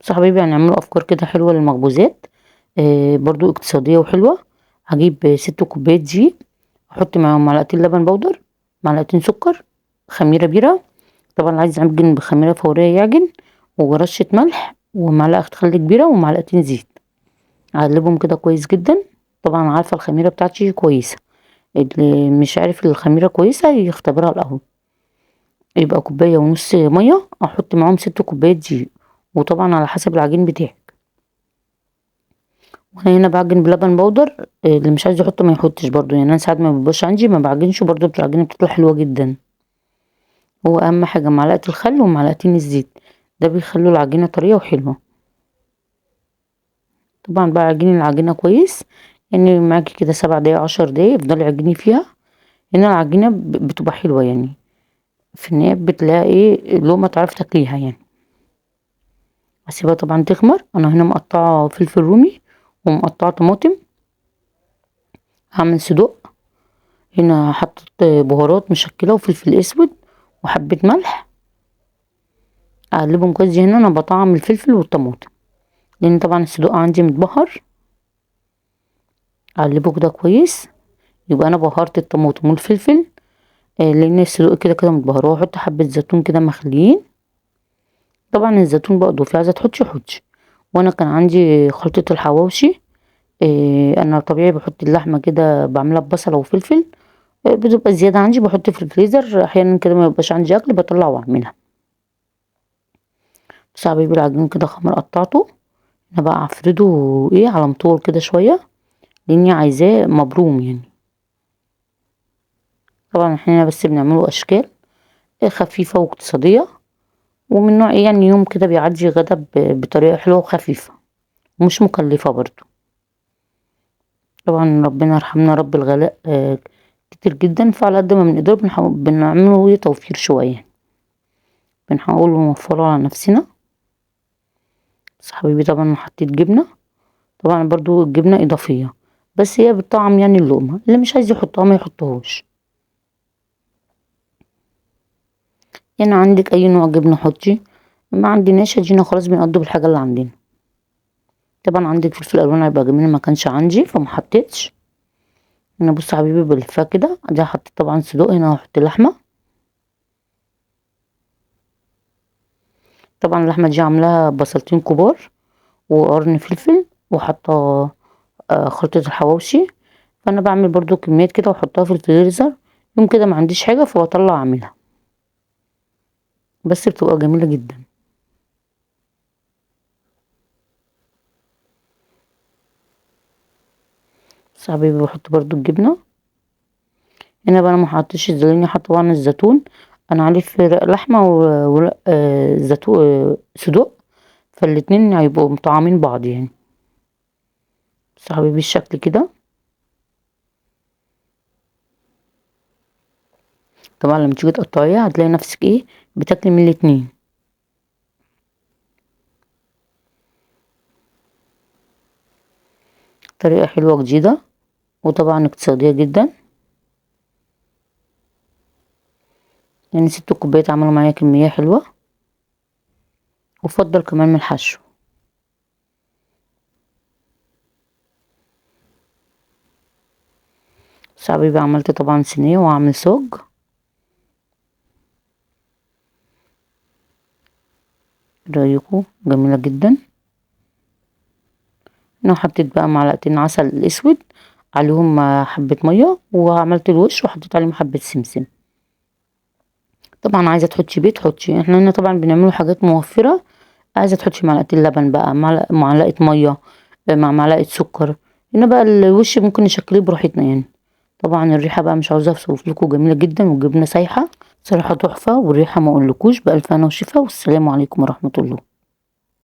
بس يا حبايبي هنعملوا افكار كده حلوة للمخبوزات، برضو اقتصادية وحلوه. هجيب 6 كوبايات دقيق، احط معاهم معلقتين لبن بودر، معلقتين سكر، خميره بيره، طبعا اللي عايز يعجن بخميره فورية يعجن، ورشه ملح، ومعلقة خل كبيرة، ومعلقتين زيت. اقلبهم كده كويس جدا. طبعا عارفه الخميره بتاعتي كويسة، اللي مش عارف الخميره كويسة يختبرها الاول. يبقى كوباية ونص مية، احط معاهم 6 كوبايات دقيق، وطبعا على حسب العجين بتاعك. وانا هنا بعجن بلبن بودر، اللي مش عايز يحط ما يحطش برضو، يعني انا ساعات ما بيبقاش عندي ما بعجنش برضو، العجينة بتطلع حلوة جدا. هو اهم حاجة معلقه الخل ومعلقتين الزيت، ده بيخلوا العجينة طرية وحلوه. طبعا بقى عجيني العجينة كويس، يعني معاكي كده 7 دقايق 10 دقايق افضلي عجيني فيها. هنا العجينة بتبقى حلوة، يعني في النهاية بتلاقي ايه لقمة تعرفي تاكليها يعني. هسيبها طبعا تخمر. انا هنا مقطعه فلفل رومي ومقطعه طماطم، هعمل صدق. هنا حطيت بهارات مشكلة وفلفل اسود وحبه ملح، اقلبهم كويس. هنا انا بطعم الفلفل والطماطم لان طبعا الصدق عندي متبهر، اقلبه كده كويس. يبقى انا بهرت الطماطم والفلفل، لان الصدق كده كده متبهر. واحط حبه زيتون كده مخليين، طبعا الزيتون بقى ضيفي، عايزه تحطي حطي. وانا كان عندي خلطه الحواوشي، انا طبيعي بحط اللحمة كده بعملها ببصله وفلفل، بتبقى زيادة عندي بحط في الفريزر، احيانا كده ما يبقاش عندي اكل بطلع واعملها. بس يا حبايبي العجين كده خمر قطعته، انا بقى هفرده ايه على مطول كده شوية لاني عايزاه مبروم يعني. طبعا احنا بس بنعمله اشكال خفيفة واقتصادية، ومن نوع ايه يعني يوم كده بيعدي غدا بطريقة حلوة وخفيفة ومش مكلفة برضو. طبعا ربنا يرحمنا رب الغلاء كتير جدا، فعلى قد ما بنقدر بنعمله توفير شوية، بنحاول نوفره على نفسنا. بس حبيبي طبعا حطيت جبنه، طبعا برضو الجبنة اضافية بس هي بتطعم يعني اللقمة، اللي مش عايز يحطها ما يحطهوش. يعني عندك اي نوع جبنه حطي، ما عندناش ادينا خلاص بنقضي بالحاجة اللي عندنا. طبعا عندك فلفل الوان هيبقى جميل، ما كانش عندي فما حطيتش. هنا بصوا يا حبيبي بلفها كده، ادي حطيت طبعا صدق، هنا هحط لحمه. طبعا اللحمة دي عاملاها بصلتين كبار وقرن فلفل، وحاطه خلطه الحواوشي. فانا بعمل برضو كميات كده واحطها في الفريزر، يوم كده ما عنديش حاجة فبطلع اعملها، بس بتبقى جميلة جدا. بس يا حبايبي بحط برضو الجبنة. هنا بقى انا ما حطيتش الزلاني، حاطه طبعا الزيتون، انا عليه في لحمه وزيتون صدق، فالاتنين هيبقوا مطعمين بعض يعني. بس يا حبايبي الشكل كده. طبعا لما تيجي تقطعيها هتلاقي نفسك ايه بتاكلي من الاتنين. طريقة حلوة جديدة وطبعا اقتصادية جدا. يعني 6 كوبايات عملوا معايا كمية حلوة، وفضل كمان من الحشو. بس يا حبايبي عملت طبعا صينية وعامل صاج. رايكم جميلة جدا. انا حطيت بقى معلقتين عسل الاسود عليهم حبة مية، وعملت الوش وحطيت عليهم حبة سمسم. طبعا عايزة تحطي بيض حطي، احنا هنا طبعا بنعمله حاجات موفرة. عايزة تحطي معلقتين لبن بقى، معلقة مية مع معلقة سكر. هنا بقى الوش ممكن نشكليه براحتنا يعني. طبعا الريحة بقى مش عاوزة اوصف لكم، جميلة جدا، والجبنة سايحة صراحة تحفة، والريحة ما اقولكوش. بألف هنا وشفا، والسلام عليكم ورحمة الله.